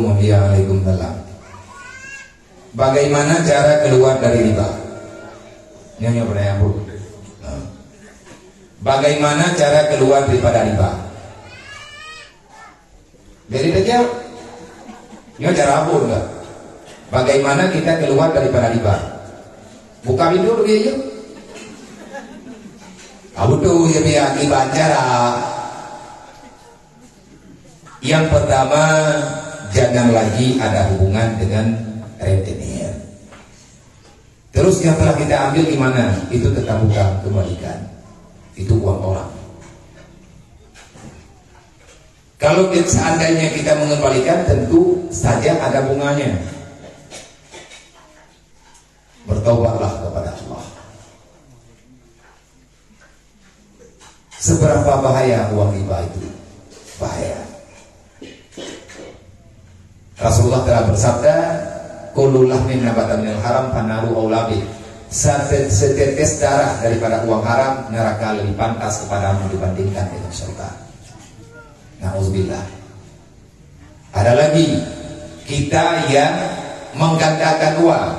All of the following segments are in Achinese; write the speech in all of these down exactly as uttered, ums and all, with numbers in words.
Waalaikumsalam. Bagaimana cara keluar dari riba? Nyoe, nyoe pertanyaan bu. Nah. Bagaimana cara keluar daripada riba? Jadi saja. Nyoe cara bu enggak? Bagaimana kita keluar daripada riba? Buka pintu dulu ya, yuk. Abu tu ya biar akibat cara. Yang pertama, jangan lagi ada hubungan dengan rentenir. Terus yang telah kita ambil di mana? Itu tetap bukan, kembalikan. Itu uang orang. Kalau ki-, seandainya kita mengembalikan, tentu saja ada bunganya. Bertaubatlah kepada Allah. Seberapa bahaya uang riba itu? Bahaya. Rasulullah telah bersabda, "Kullu lahmin nabata minal haram fannaru aula bih." Sete-, setetes darah daripada uang haram, neraka lebih pantas kepadamu dibandingkan dengan surga. Nauzubillah. Ada lagi, kita yang menggandakan uang.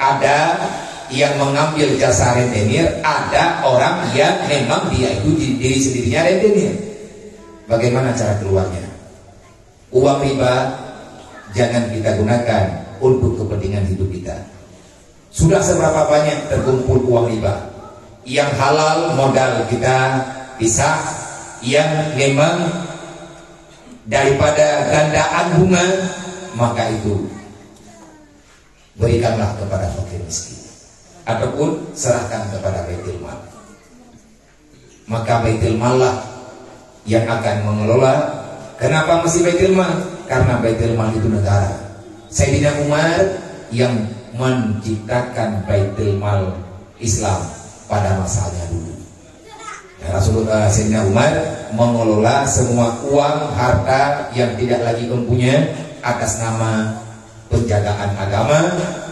Ada yang mengambil jasa rentenir, ada orang yang memang dia itu di-, diri sendirinya rentenir. Bagaimana cara keluarnya? Uang riba jangan kita gunakan untuk kepentingan hidup kita. Sudah seberapa banyak terkumpul uang riba? Yang halal modal kita pisah, yang memang daripada gandaan bunga, maka itu berikanlah kepada fakir miskin, ataupun serahkan kepada Baitul Mal. Maka Baitul Mal lah yang akan mengelola. Kenapa mesti Baitul Mal? Karena Baitul Mal itu negara. Sayyidina Umar yang menciptakan Baitul Mal Islam pada masanya dulu. Ya, Rasulullah, Sayyidina Umar mengelola semua uang harta yang tidak lagi empunya atas nama penjagaan agama.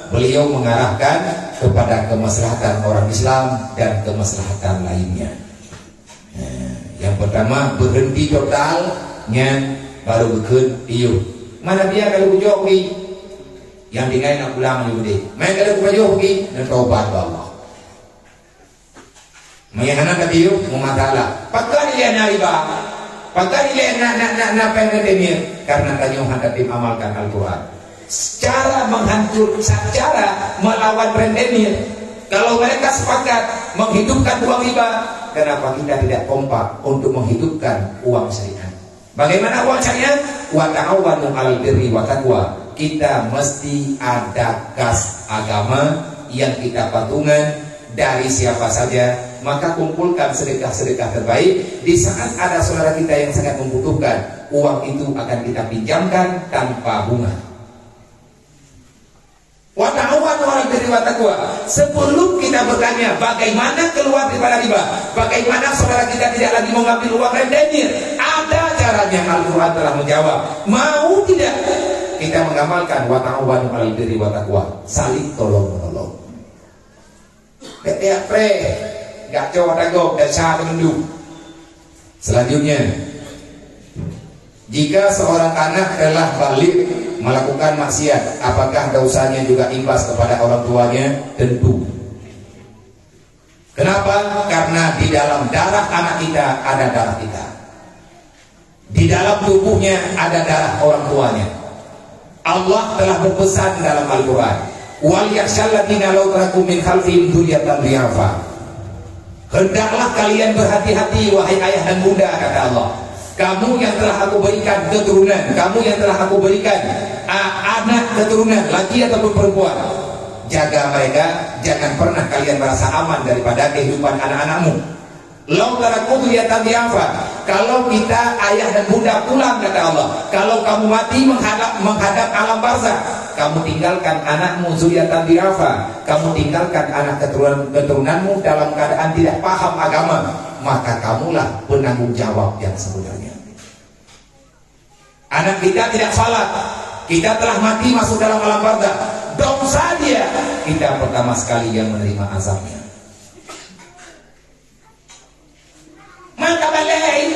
Beliau mengarahkan kepada kemaslahatan orang Islam dan kemaslahatan lainnya. Eh, yang pertama, berhenti total, nyan baru geukheun, "Iyuh, mana biar kalau bujok wi?" Yang tinggai nak pulang yu deh. Main kalau bujok wi, dan taubat ke Allah. Meunyoe hana tatiup, meumasalah. Pakon ilée na riba? Pakon ilée na, na, na, na péng rentenir? Karena tanyoe hana tatem amalkan Al-Quran. Secara menghancur, secara melawan rentenir. Kalau mereka sepakat menghidupkan uang riba, kenapa kita tidak kompak untuk menghidupkan uang syariat? Bagaimana uang syariat? Wa ta'awanu 'alal birri wa taqwa. Kita mesti ada kas agama yang kita patungan dari siapa saja, maka kumpulkan sedekah-sedekah terbaik. Di saat ada saudara kita yang sangat membutuhkan, uang itu akan kita pinjamkan tanpa bunga. Wa ta'awanu 'alal birri wa taqwa. Sebelum kita bertanya bagaimana keluar daripada riba, bagaimana saudara kita tidak lagi mengambil uang rentenir, ada caranya. Al-Quran telah menjawab. Mau tidak kita mengamalkan wa ta'awanu 'alal birri wa taqwa? Saling tolong menolong. Bèk teuyak pré, gak cok tagok desya teumendung. Selanjutnya, jika seorang anak telah baligh melakukan maksiat, apakah dosanya juga imbas kepada orang tuanya? Tentu. Kenapa? Karena di dalam darah anak kita ada darah kita. Di dalam tubuhnya ada darah orang tuanya. Allah telah berpesan dalam Al-Quran, "Wal yakhshal ladzina law taraku min khalfihim dzurriyyatan dhi'afa." Hendaklah kalian berhati-hati, wahai ayah dan bunda, kata Allah. Kamu yang telah Aku berikan keturunan, kamu yang telah Aku berikan, a, anak keturunan, laki ataupun perempuan, jaga mereka, jangan pernah kalian merasa aman daripada kehidupan anak-anakmu. "Lau taraku dzurriyyatan dhi'afa," kalau kita ayah dan bunda pulang, kata Allah, kalau kamu mati menghadap, menghadap alam barzakh, kamu tinggalkan anakmu dzurriyyatan dhi'afa, kamu tinggalkan anak keturunan, keturunanmu dalam keadaan tidak paham agama, maka kamulah penanggung jawab yang sebenarnya. Anak kita tidak salat, kita telah mati masuk dalam alam barzakh, dosa dia, kita pertama sekali yang menerima azabnya. Maka balek,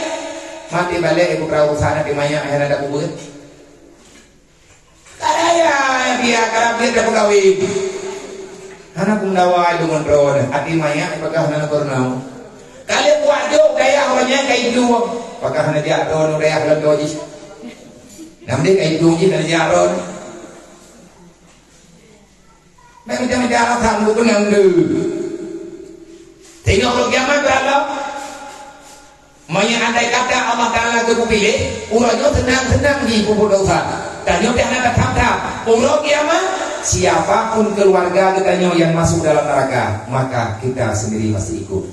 mati balek, ibu perahu sana di maya, akhirnya ada kubur. Dia karab dia dah pegawai. Hana pun dawa itu ngon droe deh. Hati maya peugah hana pernah. Kali kuat jok daya awaknya kai dua. Peugah hana dia droe daya belum dua jih. Nam dia kai dua jih hana dia droe. Meuminta-minta alasan untuk beunang tu. Tengok kalau kiamat berlalu. Meunyoe andai kata Allah Taala geupeupiléh, uroe nyoe seunang-seunang jih peubuet desya. Tanyoe pih hana that-that. Uroe kiamat, siapa pun keluarga geutanyoe yang masuk dalam neraka, maka kita sendiri mesti ikut.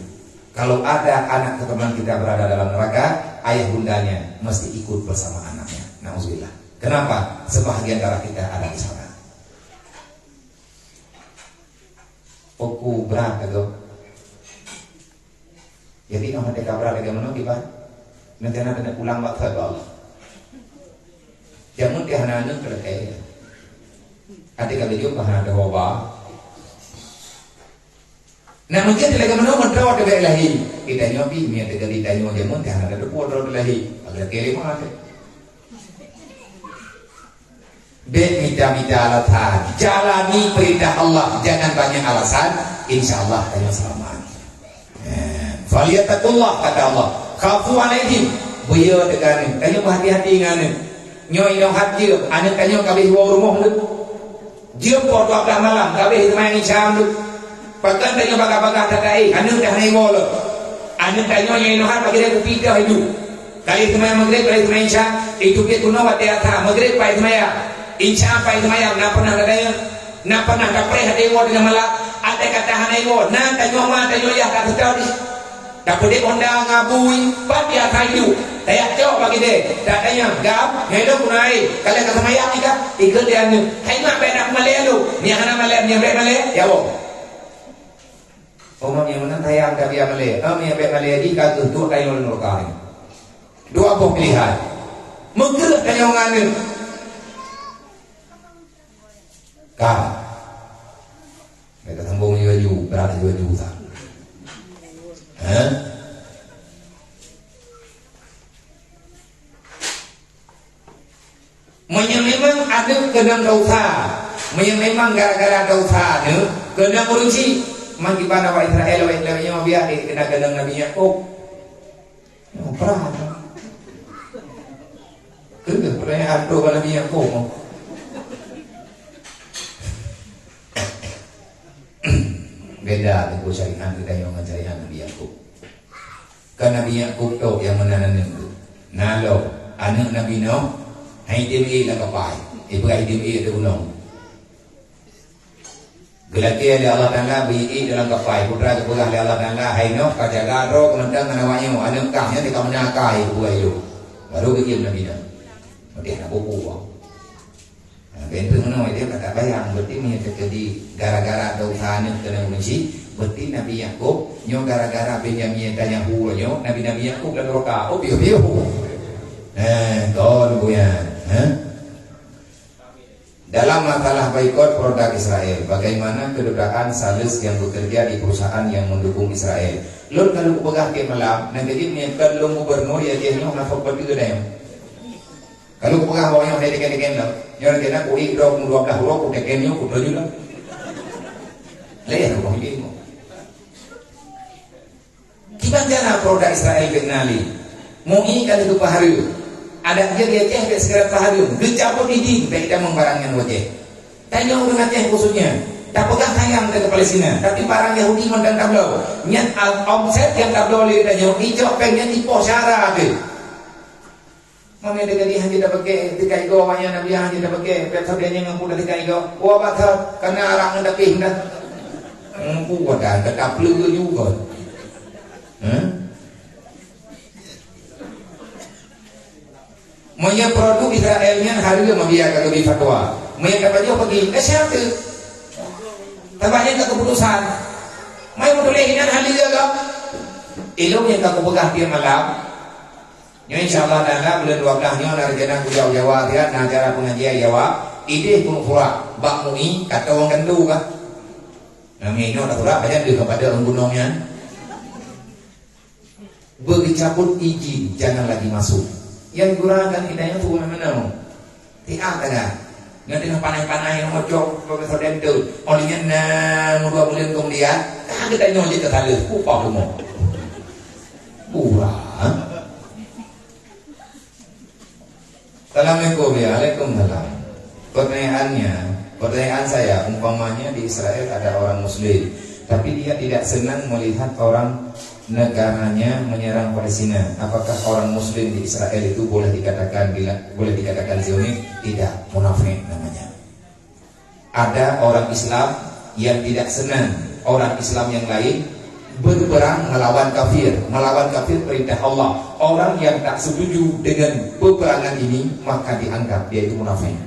Kalau ada anak keturunan kita berada dalam neraka, ayah bundanya mesti ikut bersama anaknya. Nauzubillah. Kenapa? Sebahagian darah kita ada di sana. Uku brat tu. Jadi, noh hati kabra lagèe meunoe kiban. Rencana keuneuk pulang bak Allah. Jameun teuh hana aneuk keu lakèe. Até ka geujok bah hana teuhoba. Nah, mungkin lagèe meunoe meutroe teuh bèk lahé. Geutanyoe pih, meunyoe teuh geutanyoe jameun teuh hana teupeue droe teuh lahé. Lakèe lima teuh. Bèk mita-mita alasan. Jalani perintah Allah, jangan banyak alasan. Insya Allah, tanyoe selamat. Eh, "Falyattaqullah," kata Allah. "Khafu alaihim." Beuyo teuka aneuk. Tanyoe beuhati-hati ngon aneuk. Nyoe inoe hat jeuem. Aneuk tanyoe ka abéh woe rumoh tu. Jeuem poh dua blah malam, ka abéh seumayang Isya tu. Pakon tanyoe bagah-bagah that-that, eh, aneuk dah na iwoe lom. Aneuk tanyoe nyang inoe hat bagi dia kupi dah idup. Kali seumayang Maghrib, kali seumayang Isya, itu pih keunoe watèe asar, Maghrib pai seumayang, Isya pai seumayang, na pernah tatanyong, na pernah tapreh até iwoe teungoh malam, até kata hana iwoe, na tanyoe ma, tanyoe yah ka seutôt jih. Tapeudép honda ngon bui, pat di asar idup, tajak cok bak idéh, tatanyong, "Gam, nyoe lôn keunoe, ka lheueh ka seumayang nyan kah?" Ikheun lé aneuk, "Hai mak, bèk na peumalèe lôn, nyang hana malèe, nyang bèk malèe, ya Allah." Oh, mak, nyang meunan sayang ka biar malèe. Ah, nyang bèk malèe jih ka geuh duek kayèe nuraka nyoe. Dua boh pilihan. Meukreueh tanyoe ngon aneuk. Ka. Bèk tasambong laju-laju, brat laju-laju sa. Hah? Meunyoe memang aneuk keunong desya, meunyoe memang gara-gara desya aneuk keunong ureueng chik, meukiban awak Israel, awak Israel nyoe biasa deh keunan keunong Nabi Yakub. Nyoe prang. Keuneuk peurayaan tu bak Nabi Yakub. Beda teungku syariat geutanyoe ngon syariat Nabi Yakub. Kan Nabi Yakub tok nyang meunan aneuk tu. Na lom, aneuk Nabi Nuh, hai dem ék lam kapai. Ipeugah dem ék ateueh gunong. Geulakèe lé Allah Taala beuiék dalam kapai. Peue teuma geupeugah lé Allah Taala, "Hai Nuh, ka jaga droe keuneutang ngon awak nyoe, aneuk kah nyan ka meunan akai," geupeugah ilôn. Baru geuiem Nabi Nuh. Meudeh na buku. Nah, bèk teuma meunoe dia ka tabayang, berarti meunyoe teukeudi gara-gara desya aneuk keunong ureueng chik, berarti Nabi Yakub nyoe gara-gara Benyamin Netanyahu nyoe, Nabi-Nabi Yakub lam nuraka. Oh, piôh-piôh. Eh, kon buya. Hah? Dalam masalah boikot produk Israel, bagaimana kedutaan Sales yang bekerja di perusahaan yang mendukung Israel? Lôn ka lôn peugah tiep malam, na jadi meunyoe kon lôn gubernur ya jih nyoe na fokus beutôi deh. Ka lôn peugah bak nyoe hai teken-teken lom. Nyoe rencana ku ék droe dua blah uroe ku teken nyoe ku tuju lom. Lé ya Allah nyoe. Kiban cara produk Israel bèk na lé. Mui ka lheueh geupahareuem. Adak jeuet di Aceh bèk segera pahareuem. Geucabut idin bèk tamong barang nyan u Aceh. Tanyoe ureueng Aceh khususnya, tapeugah sayang keu Palestina, tapi barang Yahudi mantong tabloe. Nyan omset nyang tabloe lé tanyoe, icok péng nyan jipoh syara teuh. Meunyoe teuka di hanjeuet tapeuke, teuka igoe awak nyan, Nabi hanjeuet tapeuke, pet sabe nyang ngon kuda teuka igoe. Wah, batat, kana arak ngon dapéh dah. Ngon kuda, ka tapleue juga. Hah? Meunyoe produk Israel nyan hareuem, meunyoe ka geubri fatwa. Meunyoe tapajoh peugi, ka syarat teuh. Tabah nyan ka keuputusan. Meunyoe meutuléh inan hareuem ka. Ilôn nyang ka kupeugah tiep malam. Nyoe insya Allah taala buleuen dua blah nyoe na rencana kujak Jawa siat, na acara pengajian Jawa, idéh keuneuk surat bak mui, ka tawang gandu ka. Nami nyoe na surat, pajan deuh kepada ureueng gunong nyan. Beugeucabut izin, jangan lagi masuk. Nyang gura dan hidayah tu mana-mana. Tiap ada. Nyan teungoh panas-panas nyang mocok Profesor Dentun. Óh lheueh nyan na meudua buleuen keumudian, ka geutanyoe jeuet keu saleuh, upah rumoh. Burak. Assalamualaikum, ya. Waalaikumsalam. Pertanyaannya, pertanyaan saya, umpamanya di Israel ada orang Muslim, tapi dia tidak senang melihat orang negaranya menyerang Palestina. Apakah orang Muslim di Israel itu boleh dikatakan bila, boleh dikatakan Zionis? Tidak, munafik namanya. Ada orang Islam yang tidak senang orang Islam yang lain berperang melawan kafir. Melawan kafir perintah Allah. Orang yang tak setuju dengan peperangan ini, maka dianggap dia itu munafik.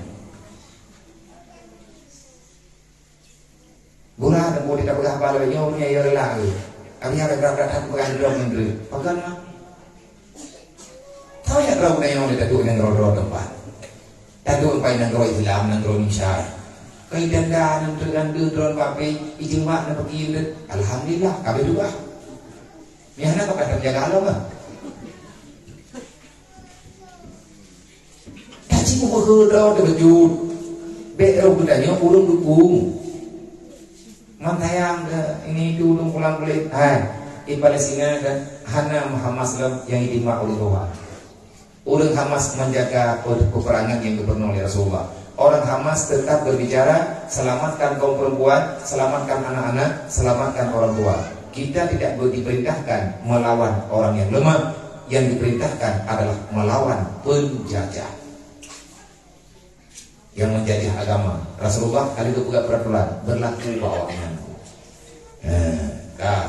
Gura dan boleh tak peugah apa lagi nyoe, nyoe ya rela. Kami ada gerak-gerak peugah droe ngon droe. Peugah mah. Tahu ya droe nyoe dia tu nanggroe-groe teumpat. Taduek pai nanggroe Islam, nanggroe Indonesia. Kai danda nanggroe gande droe babe, ijeumak na bagi deuh. Alhamdulillah, kabeh dua. Nyang hana ka patah jaga Allah mah. Taci muka droe teubejut. Bek droe geutanyoe ureueng dukung. Mantayang ke ini itu ulun pulang kulit. Hai, di Palestina ke hana Hamas lom yang diterima oleh Tuhan. Ureueng Hamas menjaga pe-, peperangan yang gubernur oleh Rasulullah. Orang Hamas tetap berbicara, selamatkan kaum perempuan, selamatkan anak-anak, selamatkan orang tua. Kita tidak ber-, diperintahkan melawan orang yang lemah, yang diperintahkan adalah melawan penjajah. Yang menjajah agama. Rasulullah kali geupeugah peraturan berlaku bak awaknyan. Ha, ka.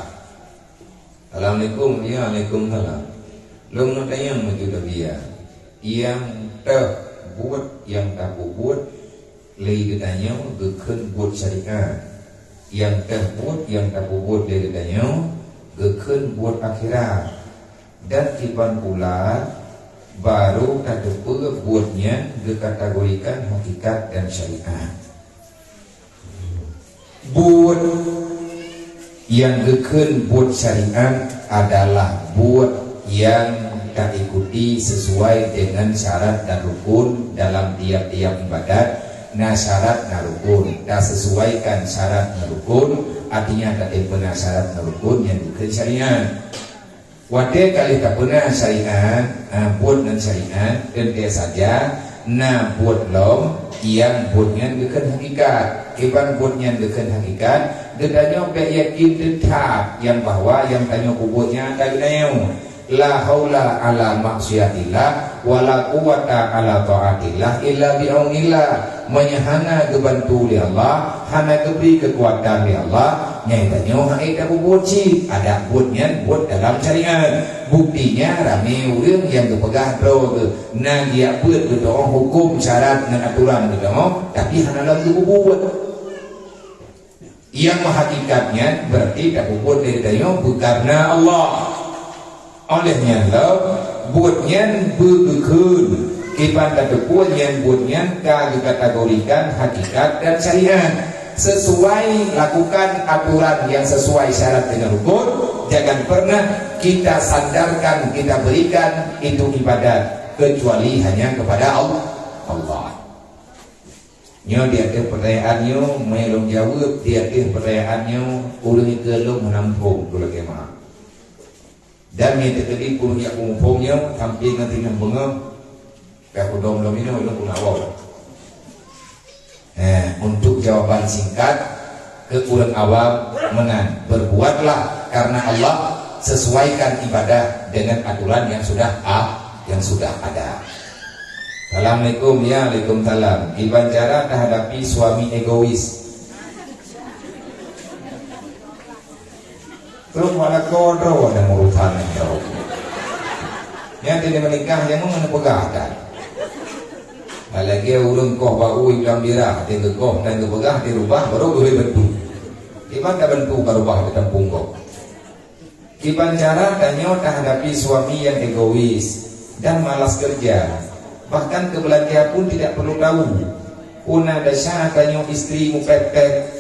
Assalamualaikum. Ya, waalaikumsalam. Lôn neutanyong meujeuet dia. Nyang teuh buet nyang tapeubuet lé geutanyoe geukheun buet syariat. Nyang teuh buet nyang tapeubuet lé geutanyoe geukheun buet akhirat. Dan kiban pula, barô tateupeue buet nyan geukategorikan hakikat dan syariat. Buet nyang geukheun buet syariat adalah buet nyang taikuti sesuai dengan syarat dan rukun dalam tiap-tiap ibadat. Na syarat, na rukun. Tasesuaikan syarat ngon rukun, artinya tatem peuna syarat ngon rukun nyang geukheun syariat. Watée ka lheueh tapeuna syariat, ah, buet ngon syariat, teuntée saja na buet lom nyang buet nyan geukheun hakikat. Kiban buet nyan geukheun hakikat, geutanyoe bék yakin teutab nyang bahwa nyang tanyoe peubuet nyan ka geutanyoe. La haula ala maksiatillah, wa la quwwata ala taatillah illa bi aunillah. Meunyoe hana geubantu lé Allah, hana geubri keukuatan lé Allah, nyan tanyoe hana tapeubuet cit. Adak buet nyan buet dalam syariat. Buktinya ramé ureuëng nyang geupeugah droe geuh na geujak beuet geutanyoe huköm syarat ngon atoran geutanyoe, tapi hana lom geupeubuet. Nyang meuhakikat nyan berarti tapeubuet lé geutanyoe beukareuna Allah. Óh lheueh nyan lom, buet nyan beugeukheun, kiban tateupeue nyan buet nyan ka geukategorikan hakikat dan syariat. Sesuai lakukan atoran nyang sesuai syarat dengan rukun, jangan pernah kita sandarkan, kita berikan itu ibadat kecuali hanya kepada Allah. Allah. Nyoe di ateueh peutanyaan nyoe, meulôn jaweueb di ateueh peutanyaan nyoe, ureuëng ikeu lôn meunan phon, keu lagée meuah. Dan nyang teukeudi pun jak peumuphom nyoe sampai ngon singoh beungoh, ka kudom lom inoe lôn puna woe. Eh, untuk jawaban singkat, keu ureuëng awam meunan, berbuatlah karena Allah, sesuaikan ibadah dengan aturan yang sudah a-, yang sudah ada. Assalamualaikum. Ya, waalaikumsalam. Kiban cara tahadapi suami egois? Trok wala kodro dan urusan yang jauh. Yang tidak menikah, yang mana peugah dah. Lagi ureuëng koh bau dalam birah, dia gegoh dan gepeugah, dirubah, baru boleh bentuk. Kiban dah bentuk, baru bah di tampung kok. Kiban cara tanyoe tahadapi suami yang egois dan malas kerja, bahkan ke belanja pun tidak perlu tahu. Puna dasar tanyoe istri mupet-pet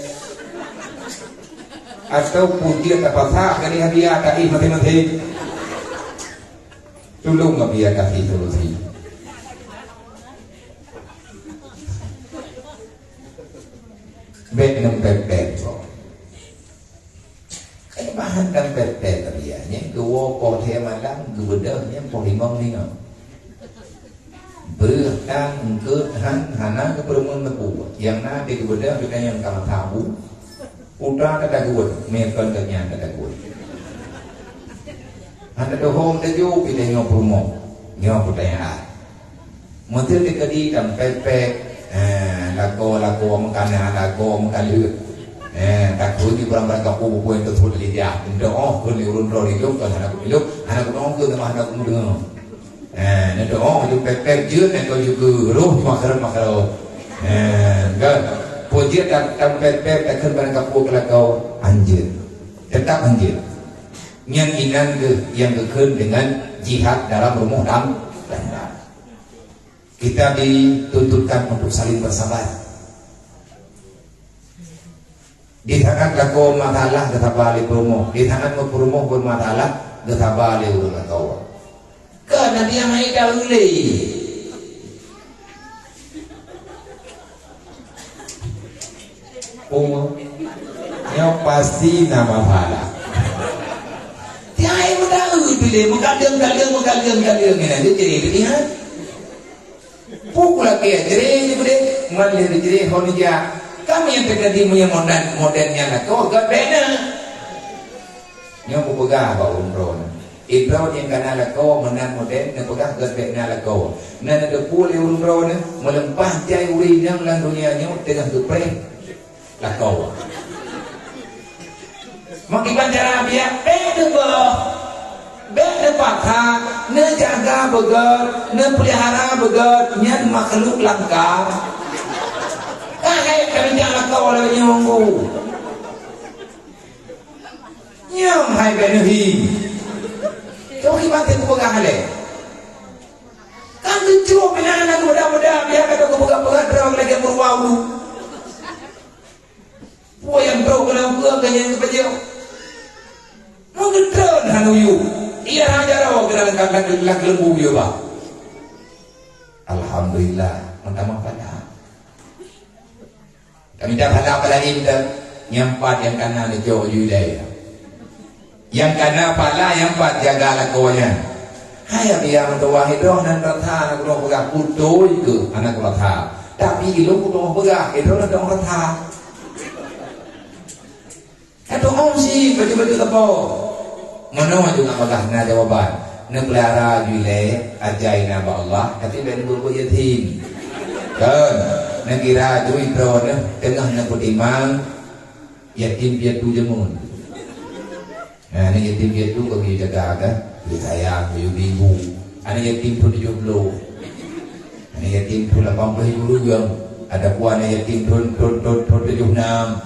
atau pun tidak terpaksa kali hadiah tak ih mati-mati. Tolong bagi ya kasih solusi. Bèk neupèt-pèt, po. Eh, bahan dan pèt-pèt tadi, ya. Nyan geuwoe poh lhèe malam, geubeudôh nyan poh limong nyoe. Beuh tan eungkôt han hana geupeurumoh neupue. Nyang na di geubeudôh geutanyoe ka meusabu. Uta ka taguet, meukeuen geuh nyan ka taguet. Hana teuhom teuju pih tanyoe peurumoh. Nyoe peutanyaan. Meuteuntèe keudi dan pèt-pèt, eh, lakoe-lakoe meukana, lakoe meukaleuet. Eh, takheun di barang-barang kampung bubui teuthon lidah. Ndoh kheun lé ureueng droe di lôn, kon hana kumilup, hana kudeungoe kheun teuma hana kudeungoe. Eh, ndoh laju pèt-pèt jeuet, eh, keu jeuet keu roh makharon-makharon. Eh, kan? Peue jeuet dan, dan pèt-pèt takheun barang kampung keu lakoe, hanjeuet. Teutap hanjeuet. Nyan inan geuh nyang geukheun deungon jihad dalam rumoh tam-, tangga. Kita dituntutkan untuk saling bersabar. Di saat lakoe masalah, geusaba lé peurumoh. Di saat peurumoh pun masalah, geusaba lé ureueng lakoe. Keu Nabi Muhammad ulée. Oh, nyoe pasti na masalah. Tiap hari meudaeu tu lé, meukaleueng-kaleueng, meukaleueng-kaleueng, nyan aja jadi pilihan. Pukul lagi ya, jadi ni boleh, man lé jadi hon ja. Kami yang terjadi punya modern, modernnya lah, kau agak beda. Nyoe kupeugah bak ureueng droe nyoe. Droe nyang kana lakoe meunan modern, neupeugah gét bèk na lakoe. Na neuteupeue lé ureueng droe nyoe, meuleupah jai ureueng inong lam donya nyoe teungoh geupreh lakoe. Meukiban cara biak, bèk neubôh, bèk neupaksa, neujaga beugét, neupeulihara beugét, nyan makhluk langka. Ka hai ka bijak lakoe lagèe nyoe. Nyang hai bèk neuhi. Keu kiban teuh kupeugah lé. Kan geucok meunan aneuk muda-muda, biar ka kupeugah-peugah droe lagèe meuruwa ulu. Peue nyang trok keunan peue ka nyang geupeujeuet. Mun geutreun han uyuek. Iya han jaroe keunan lam, lam, lam keuleubu yue bah. Alhamdulillah, meutamah pahala. Tamita pahala-pahala laén, nyang pat nyang kana neucok ju ilèe. Nyang kana pahala nyang pat jaga lakoe nyan. Hai Abi, nyang meutuwah idroh nan rata aneuk droe peugah, beutôi keuh aneuk rata. Tapi ilôn kuteungoh peugah, idroh nan teungoh rata. Ka tu'oh si baju-baju teupok. Meunoe juga peugah na jawaban. Neupeulihara ju ilèe, aja na bak Allah, tapi bèk neubuet-buet yatim. Kan? Neukira ju droeneuh teungoh neupeutimang yatim piatu jameun. Nah, aneuk yatim piatu bagi jaga kan? Beri sayang, beri bimbing. Aneuk yatim pun tujuh puluh. Aneuk yatim pun lapan puluh ribu rupiah. Ada pun aneuk yatim pun, pun, pun, pun tujuh enam.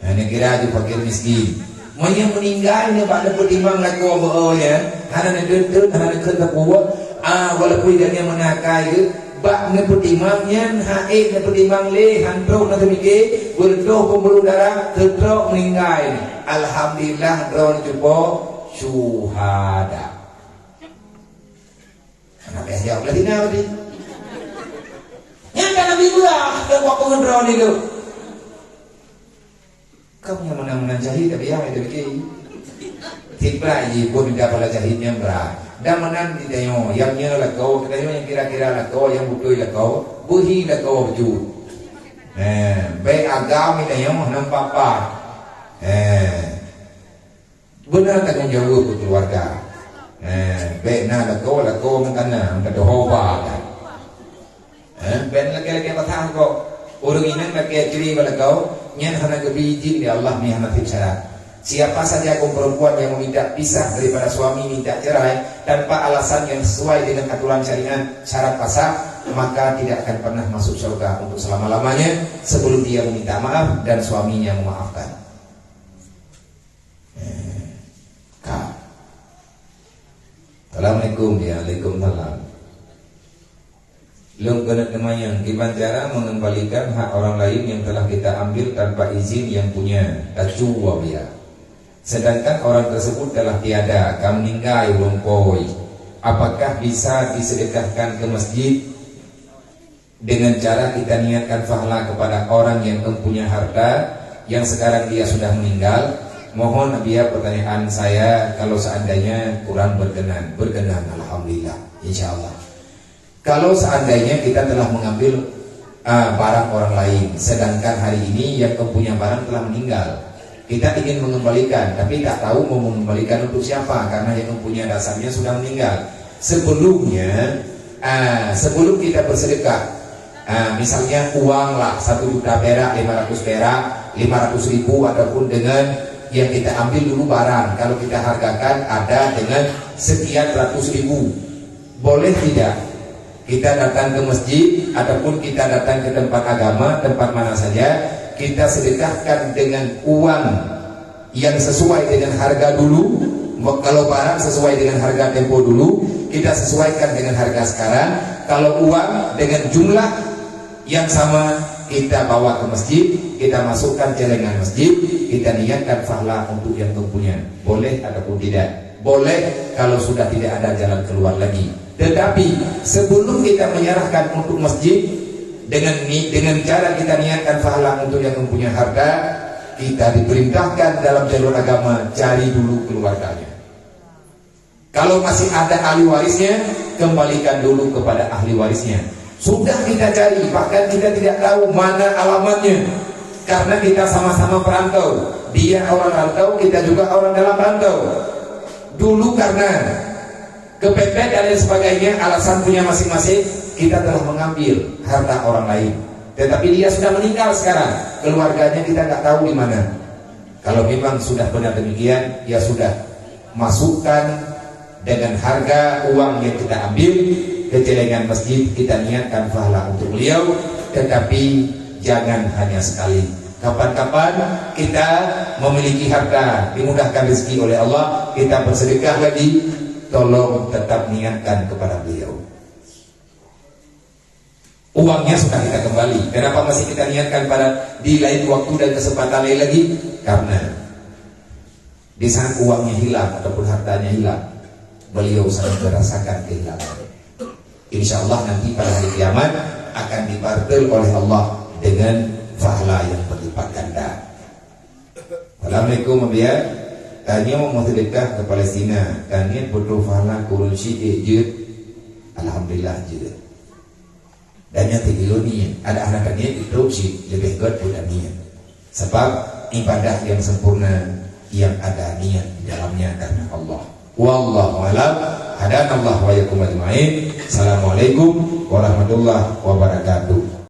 Nah, neukira ju fakir miskin. Meunyoe meuninggai nibak neupeutimang lakoe beu-o nyan, hana neudeuet-deuet, hana neukheun sapeue, ah, walaupun gobnyan meunakai geuh, bak neupeutimang nyan, ha'ék neupeutimang lé, han trok na teumike, beureutoh pembuluh darah, teutrok meuninggai. Alhamdulillah, droeneuh cupo syuhada. Hana payah jaweueb lé tina tadi. Nyan ka Nabi peugah, keu buet peungeudroe nyoe. Kamoe nyang meunan-meunan syahid, tapi nyang itu bikin. Sibrak jih pun minta pala syahid nyang brat. Dan meunan di tanyoe, nyang nyoe lakoe, geutanyoe nyang kira-kira lakoe, nyang beutôi lakoe, beuhi lakoe beujeuet. Eh, bèk agam di tanyoe nampak pat. Eh. Beuna tanggong jaweueb keu keuluwarga. Eh, bèk na lakoe, lakoe meukana, meukatoe hoba kan. Eh, bèk lakèe-lakèe pathah kok. Ureueng inong lakèe ceuri bak lakoe, nyan hana geubri idhin lé Allah, meuhana teubiet syarat. Siapa saja kaum perempuan yang meminta pisah daripada suami, minta cerai tanpa alasan yang sesuai dengan aturan syariat, syarat pasah, maka tidak akan pernah masuk surga untuk selama-lamanya sebelum dia meminta maaf dan suaminya memaafkan. Ka. Assalamualaikum. Ya, waalaikumsalam. Lôn keuneuk neumanyong, kiban cara mengembalikan hak orang lain yang telah kita ambil tanpa izin yang punya, tacu wabia. Sedangkan orang tersebut telah tiada, ka meuninggai ulôn poi. Apakah bisa disedekahkan ke masjid? Dengan cara kita niatkan pahala kepada orang yang mempunyai harta yang sekarang dia sudah meninggal, mohon Abiya, pertanyaan saya, kalau seandainya kurang berkenan, berkenan, alhamdulillah, insya Allah. Kalau seandainya kita telah mengambil, ah, barang orang lain, sedangkan hari ini yang mempunyai barang telah meninggal, kita ingin mengembalikan, tapi tak tahu mau mengembalikan untuk siapa karena yang mempunyai dasarnya sudah meninggal. Sebelumnya, ah, sebelum kita bersedekah, ah, misalnya uang lah satu juta perak, lima ratus perak, lima ratus ribu, ataupun dengan yang kita ambil dulu barang, kalau kita hargakan ada dengan sekian ratus ribu, boleh tidak kita datang ke masjid ataupun kita datang ke tempat agama, tempat mana saja, kita sedekahkan dengan uang yang sesuai dengan harga dulu? Kalau barang sesuai dengan harga tempo dulu, kita sesuaikan dengan harga sekarang. Kalau uang, dengan jumlah yang sama, kita bawa ke masjid, kita masukkan celengan masjid, kita niatkan pahala untuk yang mempunyai. Boleh ataupun tidak? Boleh, kalau sudah tidak ada jalan keluar lagi. Tetapi sebelum kita menyerahkan untuk masjid, dengan ni, dengan cara kita niatkan pahala untuk yang mempunyai harta, kita diperintahkan dalam jalur agama, cari dulu keluarganya. Kalau masih ada ahli warisnya, kembalikan dulu kepada ahli warisnya. Sudah kita cari, bahkan kita tidak tahu mana alamatnya. Karena kita sama-sama perantau. Dia orang rantau, kita juga orang dalam rantau. Dulu karena kepepet dan lain sebagainya, alasan punya masing-masing, kita telah mengambil harta orang lain. Tetapi dia sudah meninggal sekarang, keluarganya kita nggak tahu di mana. Kalau memang sudah benar demikian, ya sudah, masukkan dengan harga uang yang kita ambil ke celengan masjid, kita niatkan pahala untuk beliau, tetapi jangan hanya sekali. Kapan-kapan kita memiliki harta, dimudahkan rezeki oleh Allah, kita bersedekah lagi, tolong tetap niatkan kepada beliau. Uangnya sudah kita kembali. Kenapa masih kita niatkan pada di lain waktu dan kesempatan lain lagi? Karena di saat uangnya hilang ataupun hartanya hilang, beliau sangat merasakan kehilangan. Insya Allah nanti pada hari kiamat akan dibarter oleh Allah dengan pahala yang berlipat ganda. Assalamualaikum, Abiya. Tanyoe meusedekah keu Palestina, tanyoe peutrok pahala keu ureueng syiek jeuet? Alhamdulillah jeuet. Dan nyang teuh ilôn niet, ada hana taniet, peutrok cit leubeh gét buet taniet. Sabab ibadah yang sempurna yang ada niat di dalamnya karena Allah. Wallahu a'lam. Hadanallah wa iyyakum ajma'in. Assalamualaikum warahmatullahi wabarakatuh.